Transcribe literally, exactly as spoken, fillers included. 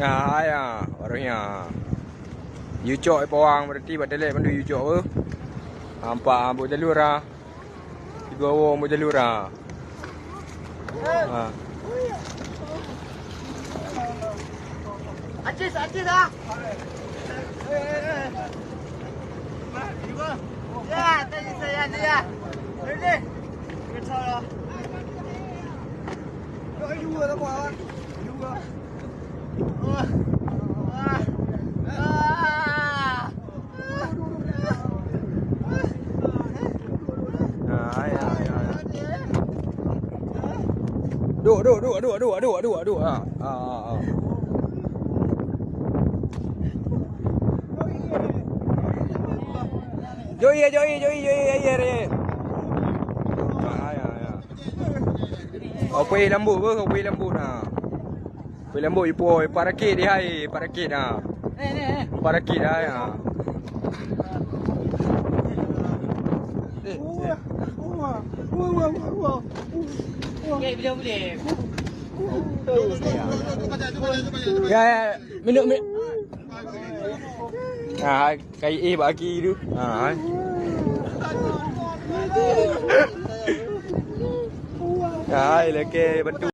Ya, ya, baru ya. Yucok pawang berarti bak telek bantu yucok tu. Nampak buet jalur ah. Tiga orang buet jalur ah. Ha. Atis, atis ah. Ya, tadi saya dia. Ready. Kita. Dua, dua, dua. Duk, duk, duk, duk, duk, duk, duk, duk. Ha, ha, ha, ha. Joi, joi, joi, joi, joi, joi. Ha, ya, ya. Kau pui lambut beuh, kau pui lambut na. Pui lambut ipo, parakit di hai, parakit na. Parakit hai ha. Ya, ya, minum, minum. Ha, Kai éh bak aki tu. Ha. Hai, leke bantu.